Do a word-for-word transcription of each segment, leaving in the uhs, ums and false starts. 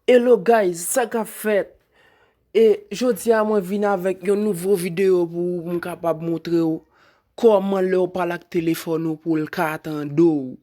Hello guys, sa k ap fèt? E jodi a mwen vin avèk yon nouvo videyo pou ou, pou m kapab montre w kòman lè w pale ak telefòn ou pou l ka tande w.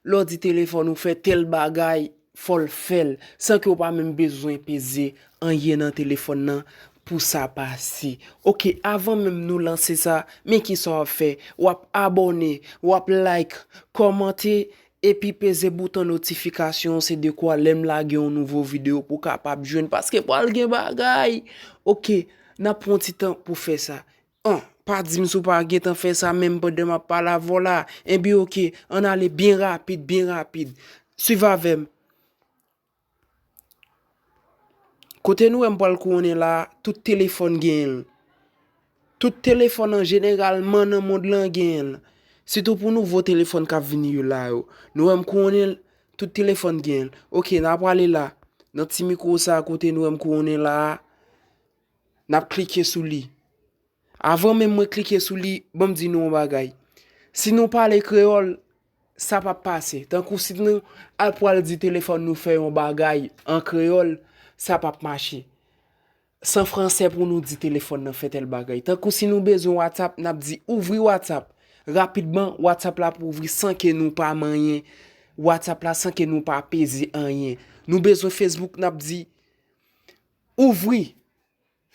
Lè w di telefòn ou fè tèl bagay, fò l fè l, san ke w pa menm bezwen peze anyen nan telefòn nan pou sa pase. Oke, avan menm nou lanse sa, men kisa w ap fè? W ap abòne, w ap like, kòmante, epi peze bouton notifikasyon, se dekwa lè m lage yon nouvo videyo pou w kapab jwenn, paske pral gen bagay. Oke, n ap pran ti tan pou fè sa. An, pa di m si w pa gentan fè sa menm pandan m ap pale avè w la. Enben oke, ann ale byen rapid, byen rapid. Swiv avè m. Kote nou wè m pral kouwonnen la, tout telefòn genyen l. Tout telefòn an jeneralman nan mond lan genyen l. Sitou pou nouvo telefòn k ap vini yo la yo. Nou wè m kouwonnen l, tout telefòn genyen l. Oke, n a prale la. Nan ti mikwo sa a kote nou wè m kouwonnen la a, n ap klike sou li. Avan menm mwen klike sou li, ban m di nou yon bagay. Si nou pale kreyòl, sa p ap pase. Tankou si nou al pral di telefòn nou fè yon bagay an kreyòl, sa p ap mache. San fransè pou nou di telefòn nan fè tèl bagay. Tankou si nou bezwen WhatsApp, n ap di ouvri WhatsApp. Rapidman, WhatsApp la ap ouvri san ke nou pa manyen WhatsApp la, san ke nou pa peze anyen. Nou bezwen Facebook, n ap di ouvri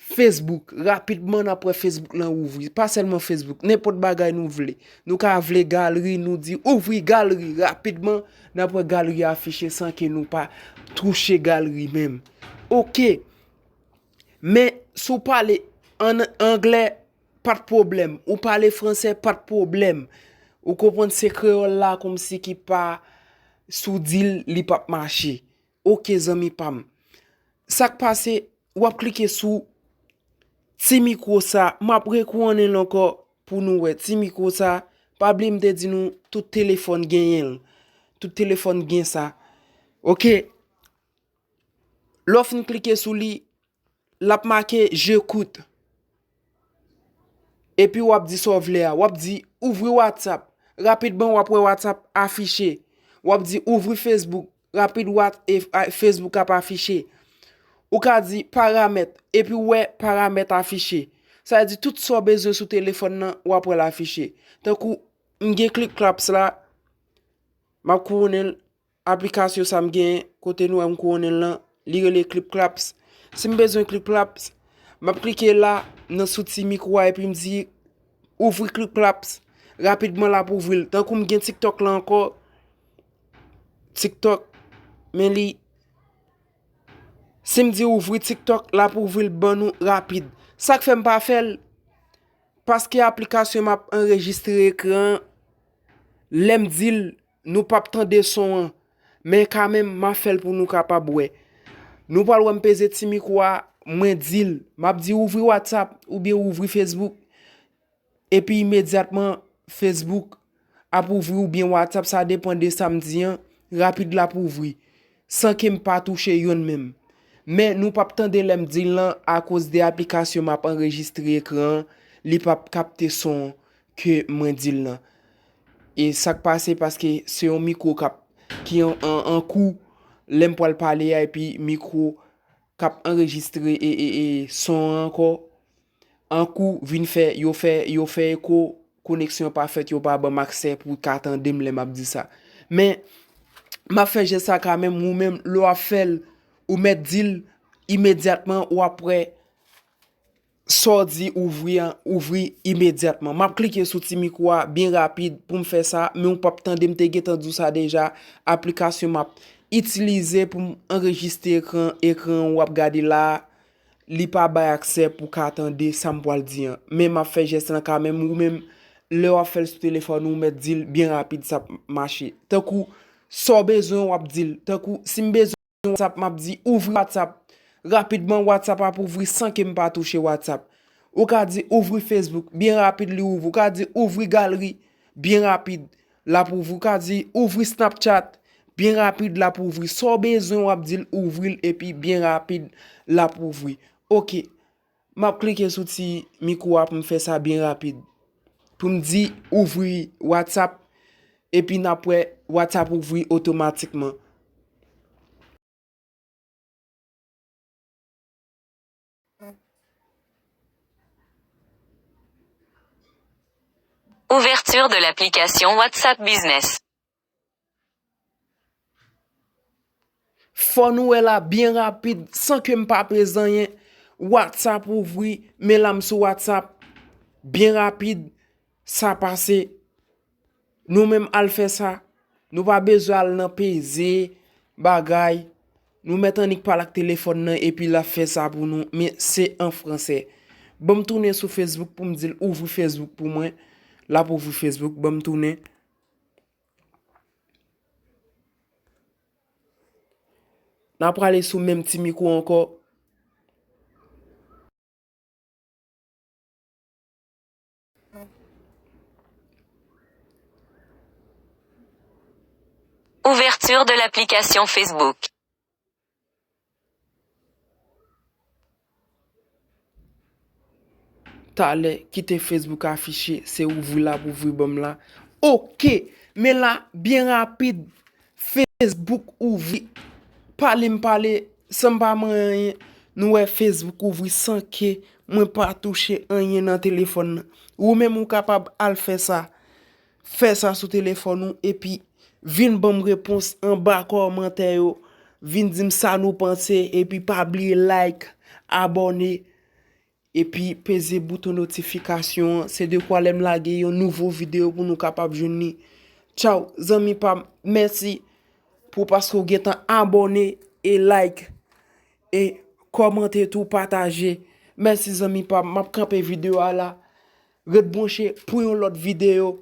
Facebook. Rapidman, n ap wè Facebook lan ouvri. Pa sèlman Facebook, nenpòt bagay nou vle. Nou ka vle galri, nou di ouvri galri. Rapidman, n ap wè galri afiche san ke nou pa touche galri menm. Oke. Men, si w pale an anglè, pa t pwoblèm. Ou pale fransè, pa t pwoblèm. Ou konprann, se kreyòl la kòmsi ki pa, si w di l, li p ap mache. Oke, zanmi pa m. Sa k pase, w ap klike sou ti mikwo sa. M ap rekouwonnen l ankò pou nou wè. Ti mikwo sa, pa bliye m te di nou tout telefòn genyen l. Tout telefòn gen sa. Oke. Lè w fin klike sou li, l ap make j'écoute. Epi w ap di sa w vle a. W ap di ouvri WhatsApp. Rapidman, w ap wè WhatsApp afiche. W ap di ouvri Facebook. Rapid, What-, e, a, Facebook ap afiche. Ou ka di paramèt. Epi w wè paramèt afiche. Sa vle di tout sa w bezwen sou telefòn nan, w ap wè l afiche. Tankou, m gen Clip Claps la. M ap kouwonnen l. Aplikasyon sa m genyen, kote nou wè m kouwonnen l lan, li rele Clip Claps. Si m bezwen Clip Claps, m ap klike la, nan sou ti mikwo a, epi m di, ouvri Clip Claps. Rapidman, l ap ouvri l. Tankou m gen TikTok la ankò. TikTok, men li. Si m di ouvri TikTok, l ap ouvri l ban nou rapid. Sa k fè m pa fè l? Paske aplikasyon m ap anrejistre ekran an, lè m di l, nou p ap tande son an. Men kanmenm, m ap fè l pou nou kapab wè. Nou pral wè m peze ti mikwo a, mwen di l, m ap di ouvri WhatsApp oubyen ouvri Facebook. Epi imedyatman, Facebook ap ouvri oubyen WhatsApp, sa depann de sa m di an, rapid l ap ouvri, san ke m pa touche yonn menm. Men nou p ap tande lè m di l lan akoz de aplikasyon m ap anrejistre ekran an, li p ap kapte son ke mwen di l lan. E sa k pase paske se yon mikwo k ap, ki an, an, an kou, lè m pral pale a epi mikwo k ap anrejistre e, e, e son an ankò, an kou vin fè, yo fè, yo fè eko, koneksyon pa fèt, yo pa ban m aksè pou w ka tande m lè m ap di sa. Men, m ap fè jès sa kanmenm, ou menm, lè w ap fè l, ou mèt di l imedyatman, w ap wè sa w di ouvri an, ouvri imedyatman. M ap klike sou ti mikwo a byen rapid pou m fè sa, men ou p ap tande m te gentan di w sa deja, aplikasyon m ap itilize pou m anrejistre ekran, ekran w ap gade la a, li pa bay aksè pou w ka tande sa m pral di an. Men m ap fè jès lan kanmenm, ou menm, lè w ap fè l sou telefòn ou, ou mèt di l byen rapid, sa ap mache. Tankou, sa w bezwen, w ap di l. Tankou, si m bezwen WhatsApp, m ap di, ouvri WhatsApp. Rapidman, WhatsApp ap ouvri san ke m pa touche WhatsApp. Ou ka di, ouvri Facebook. Byen rapid, li ouvri. Ou ka di, ouvri galri. Byen rapid, l ap ouvri. Ou ka di, ouvri Snapchat. Byen rapid, l ap ouvri. Sa w bezwen, w ap di l ouvri l, epi byen rapid, l ap ouvri. Oke. M ap klike sou ti mikwo a pou m fè sa byen rapid. Pou m di ouvri WhatsApp, epi n ap wè WhatsApp ouvri otomatikman. Ouverture de l'application WhatsApp Business. Fò nou wè la byen rapid, san ke m pa peze anyen. WhatsApp ouvri, men la m sou WhatsApp. Byen rapid, sa pase. Nou menm al fè sa. Nou pa bezwen al nan peze bagay. Nou mèt annik pale ak telefòn nan epi l ap fè sa pou nou. Men se an fransè. Ban m tounen sou Facebook pou m di l ouvri Facebook pou mwen. L ap ouvri Facebook, ban m tounen. N a prale sou menm ti mikwo ankò. Ouverture de l'application Facebook. Talè, kite Facebook afiche, se ouvri l ap ouvri ban m la. Oke, men la, byen rapid, Facebook ouvri. Pale m pale, san m pa manyen anyen, nou wè Facebook ouvri san ke mwen pa touche anyen nan telefòn nan. Ou menm ou kapab al fè sa. Fè sa sou telefòn ou epi vin ban m repons anba kòmantè yo. Vin di m sa nou panse epi pa bliye like, abòne, epi peze bouton notifikasyon an. Se dekwa lè m lage yon nouvo videyo pou nou kapab jwenn li. Tchaw, zanmi pa m, mèsi pou paske w gentan abòne e like e kòmante tou, pataje. Mèsi zanmi pa m, m ap kanpe videyo a la. Ret branche pou yon lòt videyo.